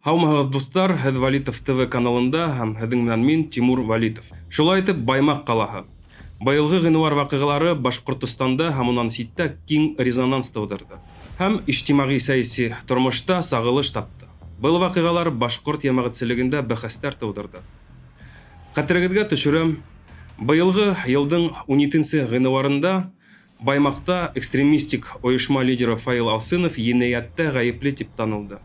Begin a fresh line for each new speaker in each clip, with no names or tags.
Һаумыһығыҙ, дуҫтар! Һеҙ Валитов ТВ каналында һәм һеҙҙең менән мин, Тимур Валитов. Шулай итеп, Баймаҡ ҡалаһы. Быйылғы ғинуар ваҡиғалары Башҡортостанда һәм унан ситтә киң резонанс тыуҙырҙы һәм ижтимағи-сәйәси тормошта сағылыш тапты. Был ваҡиғалар башҡорт йәмәғәтселегендә бәхәстәр тыуҙырҙы. Хәтерегеҙгә төшөрәм, быйылғы йылдың 17 ғинуарында Баймаҡта экстремистик ойошма лидеры Фаил Алсынов енәйәттә ғәйепле тип танылды.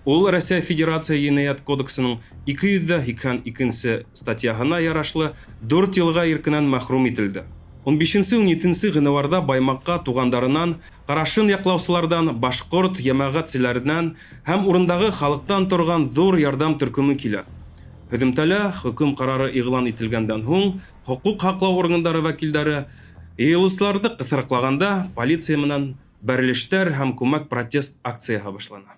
Ул Рәсәй Федерация Енәйәт кодексының 282 нсе статьяһына ярашлы 4 йылға иркенән мәхрүм ителде. 15-17 ғинуарҙа Баймаҡҡа туғандарынан, ҡарашын яҡлаусыларҙан, башҡорт йәмәғәтселәренән һәм урындағы халыҡтан торған ҙур ярҙам төркөмө килә. Һөҙөмтәлә, хөкөм ҡарары иғлан ителгәндән һуң, хоҡуҡ һаҡлау органдары вәкилдәре йыйылыусыларҙы ҡыҫырыҡлағанда полиция менән бәрелештәр һәм күмәк протест акцияһы башлана.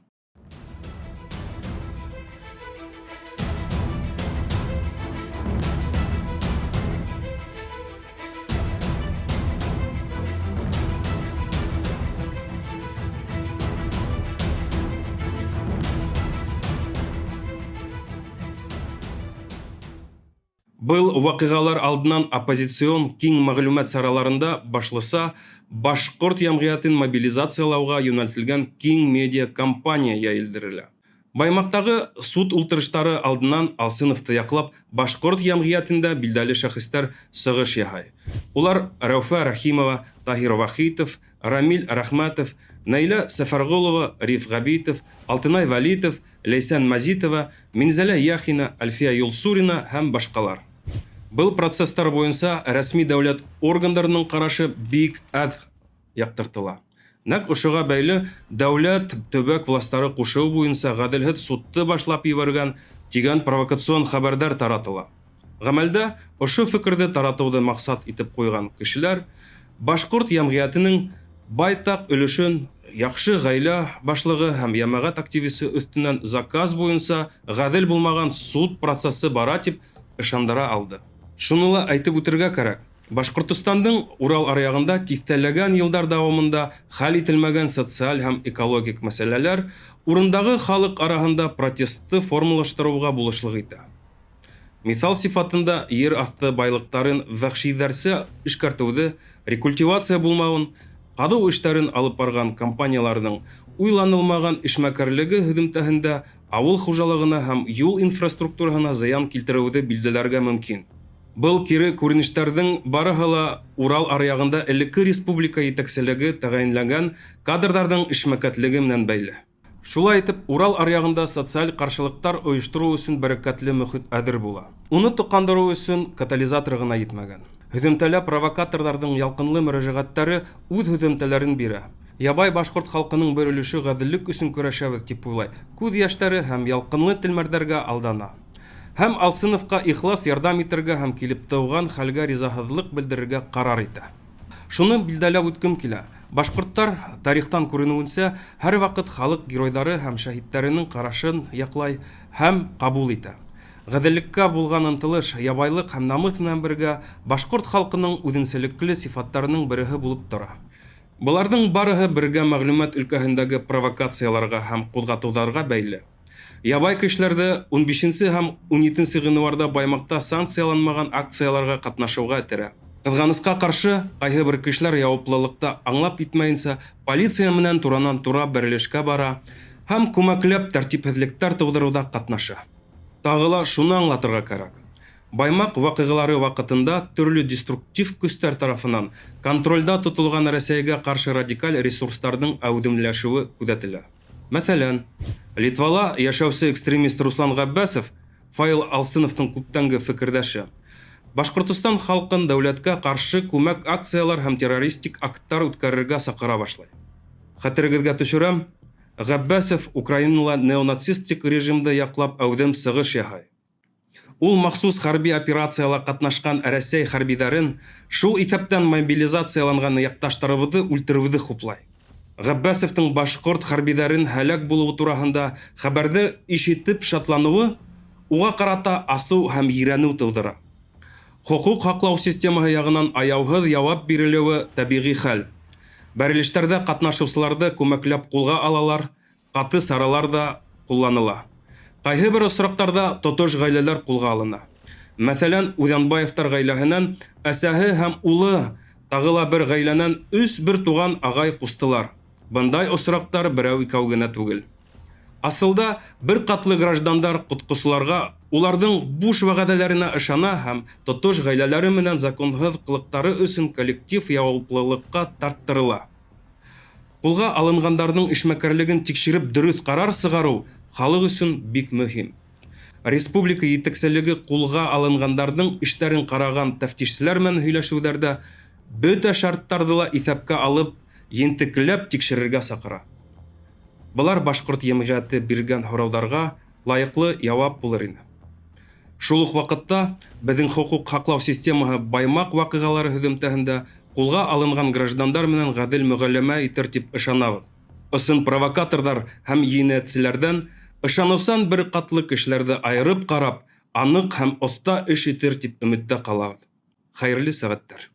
Был ваҡиғалар алдынан оппозицион киң мәғлүмәт сараларында башлыса башҡорт йәмғиәтен мобилизациялауға йүнәлтелгән киң медиа кампания йәйелдерелә. Баймаҡтағы суд ултырыштары алдынан Алсыновты яҡлап башҡорт йәмғиәтендә билдәле шәхестәр сығыш яһай. Улар Рәүфә Рәхимова, Таһир Вахитов, Рамил Рәхмәтов, Наилә Сәфәрғолова, Риф Ғәбитов, Алтынай Вәлитов, Ләйсән Мазитова, Минзәлә Яхина, Әлфиә Юлсурина һәм башҡалар. Был процесстар буйынса рәсми дәүләт органдарының ҡарашы бик әҙ яҡтыртыла. Нәҡ ошоға бәйле дәүләт төбәк властары ҡушыуы буйынса ғәҙелһеҙ судты башлап ебәргән тигән провокацион хәбәрҙәр таратыла. Ғәмәлдә ошо фекерҙе таратыуҙы маҡсат итеп ҡуйған кешеләр башҡорт йәмғиәтенең байтаҡ өлөшөн яҡшы ғаилә башлығы һәм йәмәғәт активисы өҫтөнән заказ буйынса ғәҙел булмаған суд процессы бара тип ышандыра алды. Шуны ла әйтеп үтергә кәрәк, Башҡортостандың Урал аръяғында тиҫтәләгән йылдар дауамында хәл ителмәгән социаль һәм экологик мәсьәләләр урындағы халыҡ араһында протестты формалаштырыуға булышлыҡ итә. Миҫал сифатында ер аҫты байлыҡтарын вәхшиҙәрсә эшкәртеүҙе, рекультивация булмауын, ҡаҙыу эштәрен алып барған компанияларҙың уйланылмаған эшмәкәрлеге һөҙөмтәһендә ауыл хужалығына һәм юл инфраструктураһына зыян килтереүҙе билдәләргә мөмкин. Был кире күренештәрҙең барыһы ла Урал аръяғында элекке республика етәкселеге тәғәйенләгән кадрҙарҙың эшмәкәтлеге менән бәйле. Шулай итеп, Урал аръяғында социаль ҡаршылыҡтар ойоштороу өсөн бәрәкәтле мөхит әҙер була. Уны тоҡандырыу өсөн катализатор ғына етмәгән. Һөҙөмтәлә провокаторҙарҙың ялҡынлы мөрәжәғәттәре үҙ һөҙөмтәләрен бирә. Ябай башҡорт халҡының бер өлөшө ғәҙеллек өсөн көрәшәбеҙ тип уйлай, күҙ йәштәре һәм ялҡынлы телмәрҙәргә алдана. Һәм Алсыновҡа ихлас ярҙам итергә һәм килеп тыуған хәлгә ризаһыҙлыҡ белдерергә ҡарар итә. Шуны билдәләп үткем килә. Башҡорттар, тарихтан күренеүенсә, һәр ваҡыт халыҡ геройҙары һәм шәһиттәренең ҡарашын яҡлай һәм ҡабул итә. Ғәҙеллеккә булған ынтылыш, ябайлыҡ һәм намыҫ менән бергә башҡорт халҡының үҙенсәлекле сифаттарының береһе булып тора. Быларҙың барыһы бергә мәғлүмәт өлкәһендәге провокацияларға һәм ҡуҙғатыуҙарға бәйле. Ябай кешеләрҙе 15 һәм 17 ғинуарҙа Баймаҡта санкцияланмаған акцияларға ҡатнашыуға этәрә. Ҡыҙғанысҡа ҡаршы, ҡайһы бер кешеләр яуаплылыҡты аңлап етмәйенсә полиция менән туранан-тура бәрелешкә бара һәм күмәкләп тәртипһеҙлектәр тыуҙырыуҙа ҡатнаша. Тағы ла шуны аңлатырға кәрәк. Баймаҡ ваҡиғалары ваҡытында төрлө деструктив көстәр тарафынан контролдә тотолған Рәсәйгә ҡаршы радикаль ресурстарҙың әүҙемләшеүе күҙәтелә. Мәҫәлән, Литвала йәшәүсе экстремист Руслан Ғәббәсов, Фаил Алсыновтың күптәнге фекерҙәше, Башҡортостан халҡын дәүләткә ҡаршы күмәк акциялар һәм террористик акттар үткәрергә саҡыра башлай. Хәтерегеҙгә төшөрәм, Ғәббәсов Украинала неонацистик режимды яҡлап әүҙем сығыш яһай. Ул махсус хәрби операцияла ҡатнашҡан Рәсәй хәрбиҙәрен, шул иҫәптән мобилизацияланған яҡташтарыбыҙҙы үлтереүҙе хуплай. Ғәббәсовтың башҡорт хәрбиҙәрен һәләк булыуы тураһында хәбәрҙе ишетеп шатланыуы уға ҡарата асыу һәм ерәнеү тыуҙыра. Хоҡуҡ һаҡлау системаһы яғынан аяуһыҙ яуап бирелеүе тәбиғи хәл. Бәрелештәрҙә ҡатнашыусыларҙы күмәкләп ҡулға алалар, ҡаты саралар ҙа ҡулланыла. Ҡайһы бер осраҡтарҙа тотош ғаиләләр ҡулға алына. Мәҫәлән, Үҙәнбаевтар ғаиләһенән әсәһе һәм улы, тағы ла бер ғаиләнән өс бер туған ағай-ҡустылар. Бындай осраҡтар берәү-икәү генә түгел. Асылда, бер ҡатлы граждандар ҡотҡосоларға, уларҙың буш вәғәҙәләренә ышана һәм тотош ғаиләләре менән законһыҙ ҡылыҡтары өсөн коллектив яуаплылыҡҡа тарттырыла. Ҡулға алынғандарҙың эшмәкәрлеген тикшереп дөрөҫ ҡарар сығарыу халыҡ өсөн бик мөһим. Республика етәкселеге ҡулға алынғандарҙың эштәрен ҡараған тәфтишселәр менән һөйләшеүҙәрҙә бөтә шарттарҙы ла иҫәпкә алып, ентекләп тикшерергә саҡыра. Былар башҡорт йәмғиәте биргән һорауҙарға лайыҡлы яуап булыр ине. Шул уҡ ваҡытта беҙҙең хоҡуҡ һаҡлау системаһы Баймаҡ ваҡиғалары һөҙөмтәһендә ҡулға алынған граждандар менән ғәҙел мөғәлләмә итер тип ышанабыҙ. Ысын провокаторҙар һәм енәйәтселәрҙән ышаныусан бер ҡатлы кешеләрҙе айырып ҡарап, аныҡ һәм оҫта эш итер тип өмөттә ҡалабыҙ. Хәйерле сәғәттәр!